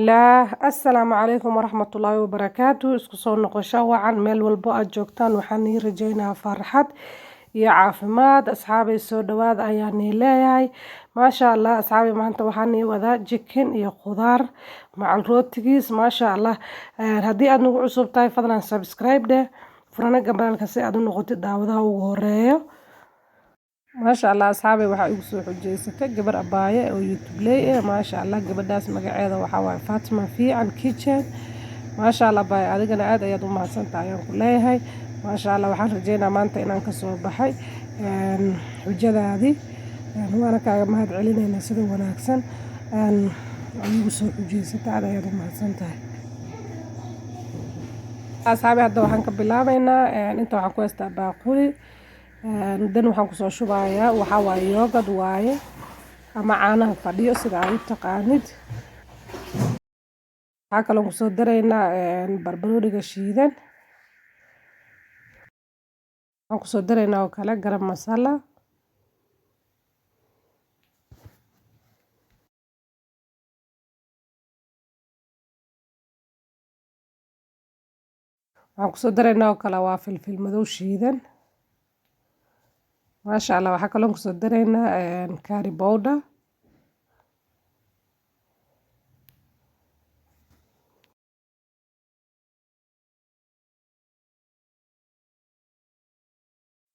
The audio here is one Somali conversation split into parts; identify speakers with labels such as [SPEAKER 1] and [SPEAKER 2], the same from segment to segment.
[SPEAKER 1] Lah, assalaamu calaykum waraxmatullaahi wabarakaatu. Isku soo noqosho wacan meel walbo aad joogtaan. Waxaan nii rajaynayaa farxad iyo caafimaad. Asxaabay, soo dhawaada ayaan nii leeyahay. Maasha Allah, asxaabay, maanta waxaan nii wadaa chicken iyo khudaar macal rootigiis. Maasha Allah, haddii aad nagu cusub tahay, fadlan subscribe dheh, furana gambalaalka si aad u noqotid daawadaha ugu horeeyo. Maasha Allah, asxaabay, waxaa igu soo xujeysatay gabar abaaye oo YouTube ley eh. Maasha Allah, gabadhaas magaceeda waxaa waaye Fatima Fiican Kitchen. Maasha Allah, abaaye, adigana aad ayaad u mahadsantahay ayaan ku leeyahay. Maasha Allah, waxaan rajeynaa maanta inaan kasoo baxay xujadaadii, waana kaaga mahad celinaynaa sida wanaagsan igu soo xujeysatay. Aad ayaad u mahadsantahay. Asxaabay, hadda waxaan ka bilaabaynaa. Inta waxaan ku haystaa baaquli, dan waxaan kusoo shubayaa waxaa waaye yogurt waaye ama caanaha fadhiyo, sida aad u taqaanid. Waxaa kaloo kusoo daraynaa barbarooniga shiidan. Waxaan kusoo daraynaa oo kale garam masala. Waxaan kusoo daraynaa oo kale waa filfil madow shiidan. Maasha Allah, waxaa kaloo kusoo daraynaa curry powder.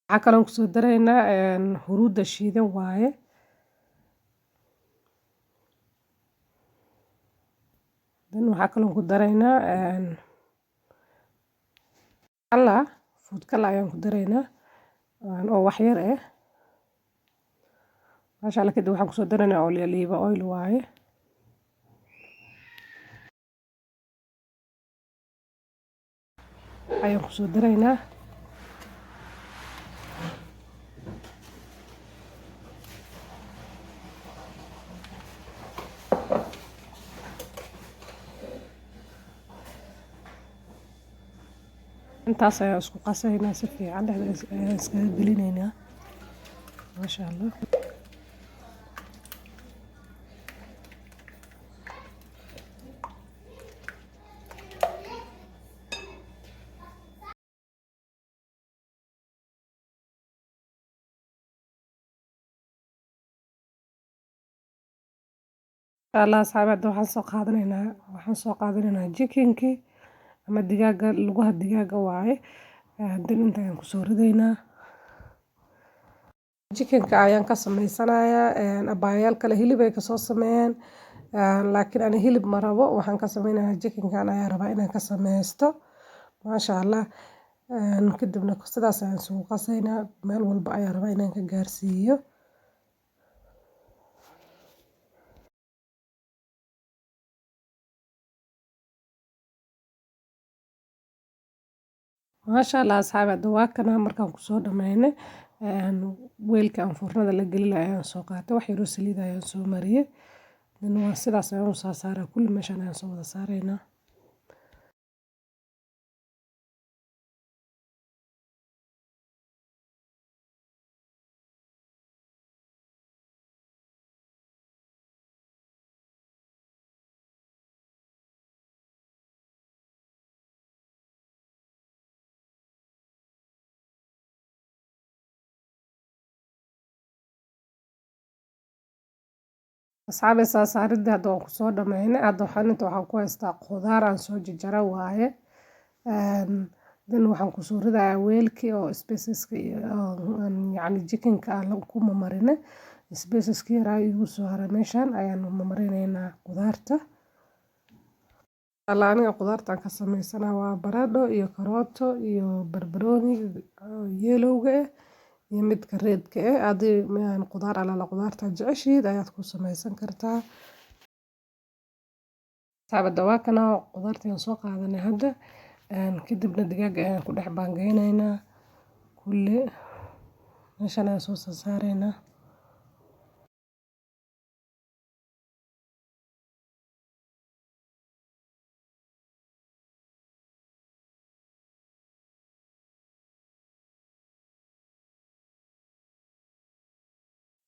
[SPEAKER 1] Waxaa kaloo kusoo daraynaa huruudda shiidan waaye. Dan waxaa kaloo ku daraynaa Allah food color ayaan ku daraynaa oo wax yar ah. Maasha Allah, kadib waxaan kusoo daraynaa olive oil waaye. Ayaan kusoo daraynaa. Intaas ayaan isku qasaynaa, si fiican dhexda ayaan iskaga gelinaynaa. Maasha Allah. Allah, asxaabi, hadda waxaan soo qaadanaynaa chickenkii ama digaaga, lugaha digaaga waaye. Dan inta ayaan kusoo ridaynaa. Chickenka ayaan ka sameysanayaa. Abaayaal kale hilib ay kasoo sameeyeen, laakiin ani hilib ma rabo. Waxaan ka sameynayaa chickenkan ayaan rabaa inaan ka sameysto. Maasha Allah, kadibna sidaas ayaan isugu qasaynaa. Meel walba ayaan rabaa inaan ka gaarsiiyo. Maasha Allah, asxaabi, hadda waa kana. Markaan kusoo dhameynay, weelka aan foornada la gelin lahaa ayaan soo qaatay. Wax yaroo saliid ayaan soo mariyay. Waa sidaas ayaan u soo saaraa. Kulli meeshaan ayaan soo wada saaraynaa. Asxaabi, saa saaridii hadda waan kusoo dhameynay. Hadda waxaan inta waxaan ku haystaa khudaar aan soo jajara waaye. Dan waxaan kusoo ridayaa weelkii oo spiceska iyo yacni chickenka aan ku mamarinay. Spiceska yaraa igu soo haray meeshaan ayaan mamarinaynaa khudaarta. Allah, aniga khudaartaan ka sameysanaa waa baradho iyo karooto iyo barbarooni yellowga ah iyo midka redka ah. Adii khudaar alaala khudaarta jeceshiid ayaad ku sameysan kartaa. Saabada waa kana, khudaarta ayaan soo qaadanay hadda. Kadibna digaaga ayaan ku dhex baangeynaynaa. Kulli meeshaan ayaan soo saaraynaa.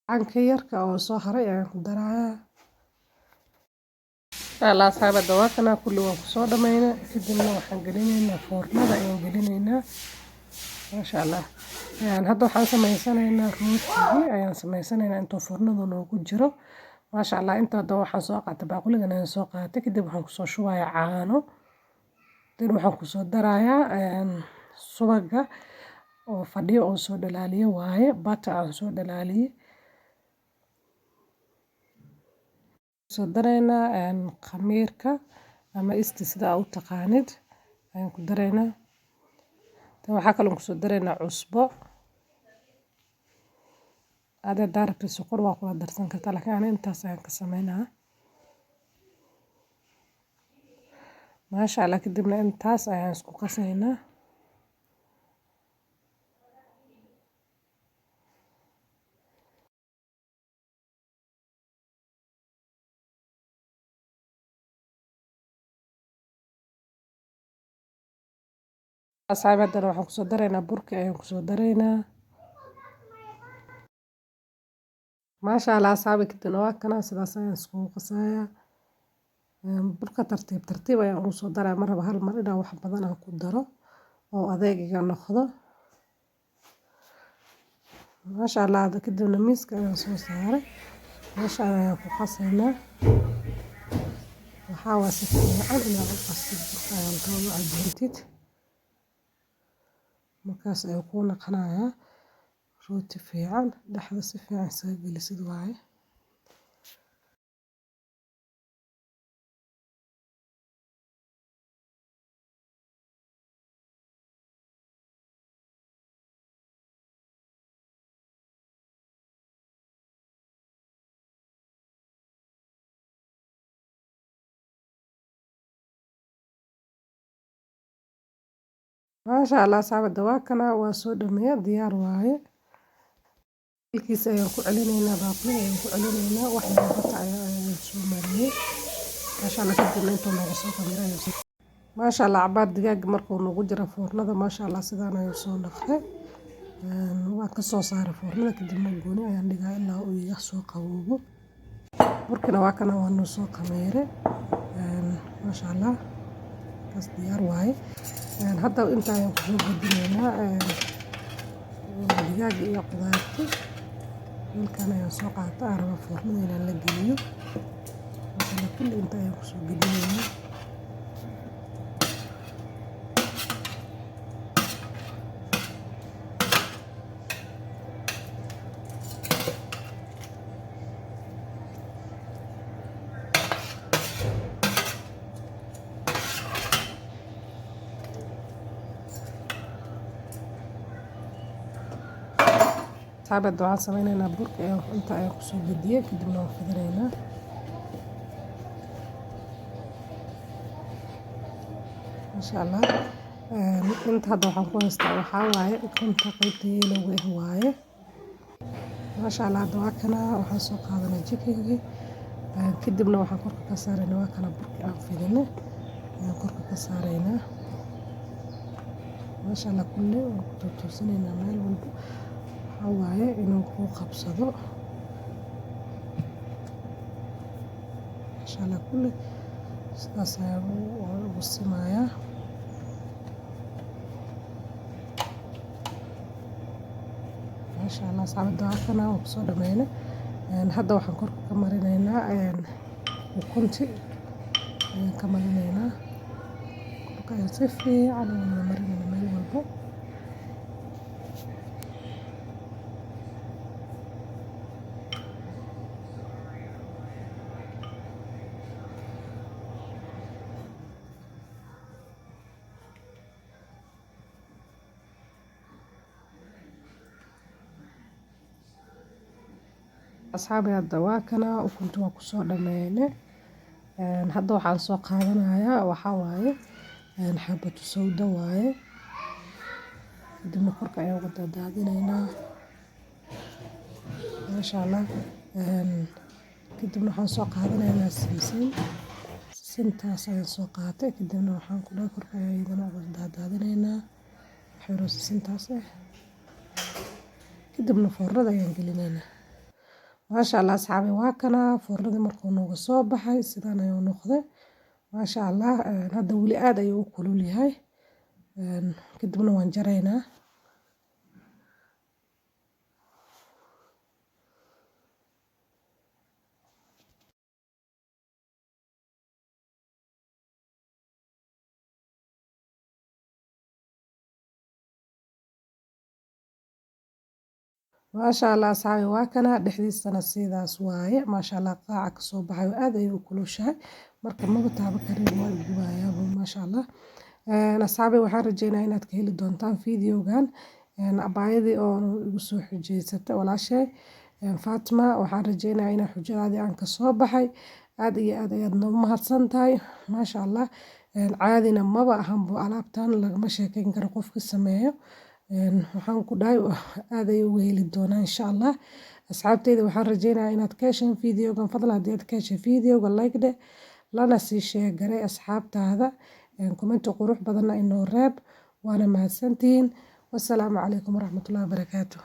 [SPEAKER 1] Canka yarka oo soo haray ayaan ku darayaa. Insha Allah asxaabada waa kana kulli waan kusoo dhameynaa. Kadibna waxaan gelinaynaa foornada ayaan gelinaynaa. Maasha Allah. Hadda waxaan samaysanaynaa rootigii ayaan samaysanaynaa intuu foornada noogu jiro. Maasha Allah, inta hadda waxaan soo qaatay baaquligan ayaan soo qaatay. Kadib waxaan kusoo shubayaa caano. Dan waxaan kusoo darayaa subaga oo fadhiyo oo soo dhalaaliye waaye, butter aan soo dhalaaliyey. Soo daraynaa khamiirka ama yeast sida aad u taqaanid ayaan ku daraynaa. Tan waxaa kaloo kusoo daraynaa cusbo. Aad hadaa rabtid sokor waa kula darsan kartaa, laakiin ani intaas ayaan ka sameynaa. Maasha Allah, kadibna intaas ayaan isku qasaynaa. Asxaabi, haddana waxaan kusoo daraynaa burki ayaan kusoo daraynaa. Maasha Allah asxaabi, kadibna waa kana sidaas ayaan iskugu qasayaa. Burka tartiib tartiib ayaan ugu soo darayaa. Ma rabo hal mar inaan wax badan aan ku daro oo adeeg iga noqdo. Maasha Allah, hadda kadibna miiska ayaan soo saaray. Meeshaan ayaan ku qasaynaa. Waxaa waa si fiican inaad u qastid burka ayaan rabaa u cajintid. Markaas ayuu kuu noqonayaa rooti fiican, dhexda si fiican isaga gelisid waaye. Maasha Allah asxaabada waa kana waa soo dhameeyay, diyaar waaye. Hilkiisa ayaan ku celinaynaa, baaquliga ayaan ku celinaynaa. Wax yar butter ayaan soo mariyay. Maasha Allah, kadibna intuu noogu soo khamiiray ayaan soo. Maasha Allah, cabaar digaaga markuu noogu jiro foornada, maasha Allah, sidaan ayuu soo noqday. Waan ka soo saaray foornada, kadibna gooni ayaan dhigaa ilaa uu iga soo qaboobo. Burkina waa kana waa noo soo khamiiray. Maasha Allah, kaas diyaar waaye. Hadda inta ayaan kusoo gudbinaynaa digaaga iyo qudaarti. Halkan ayaan soo qaatay, aan rabaa foornada inaan la geliyo. Maasha Allah, kulli inta ayaan kusoo gudbinaynaa. Asxaabada waxaan sameynaynaa burka ayaan inta ayaan kusoo gudbiyay, kadibna waan fidinaynaa. Maasha Allah. Inta hadda waxaan ku haystaa waxaa waaye ukunta qaybta yellow ah waaye. Maasha Allah, hadda waa kana waxaan soo qaadanay chicken-kii. Kadibna waxaan korka ka saaraynaa waa kana burkii aan fidinay ayaan korka ka saaraynaa. Maasha Allah, kulli waan ku tuutuusinaynaa meel walba. Waxaa waaye inuu kuu qabsado. Maasha Allah, kulli sidaas ayaan ugu simayaa. Maasha Allah asxaabada waa kana waan kusoo dhameynay. Hadda waxaan korka ka marinaynaa ukunti ayaan ka marinaynaa. Korka ayaan si fiican ugu marinaynaa meel walbo. Asxaabi, hadda waa kana ukunta waa kusoo dhameynay. Hadda waxaan soo qaadanayaa waxaa waaye xabatu sawda waaye. Kadibna korka ayaan uga daadaadinaynaa. Maasha Allah. Kadibna waxaan soo qaadanaynaa simsim. Sisintaas ayaan soo qaatay. Kadibna waxaan ku dhahay korka ayaan iyadana uga daadaadinaynaa. Wax yar oo sisintaas ah. Kadibna foornada ayaan gelinaynaa. Maasha Allah asxaabi, waa kana foornadii markuu nooga soo baxay, sidaan ayuu noqday, maasha Allah. Hadda weli aad ayuu u kulul yahay. Kadibna waan jaraynaa. Maasha Allah asxaabi, waa kana dhexdiisana sidaas waaye, maasha Allah. Qaaca kasoo baxay aad ayay u kulushahay, marka maba taaban karin, waa gubayaa, maasha Allah. Asxaabi, waxaan rajeynayaa inaad ka heli doontaan videogan. Abaayadii oo igu soo xujeysatay, walaashay Fatima, waxaan rajeynayaa inaan xujadaadii aan kasoo baxay. Aad iyo aad ayaad noogu mahadsan tahay, maasha Allah. Caadina maba ahanbo alaabtan, lagama sheekeyn karo qofka sameeyo. Waxaan ku dhahay aad ayay uga heli doonaa insha Allah. Asxaabteyda, waxaan rajeynayaa inaad ka hesheen videogan. Fadlan haddii aad ka heshay videoga, like dheh, lana sii share garay asxaabtaada, comment qurux badanna inoo reeb. Waana mahadsantihiin. Wassalaamu calaykum waraxmatullaahi wabarakaatuh.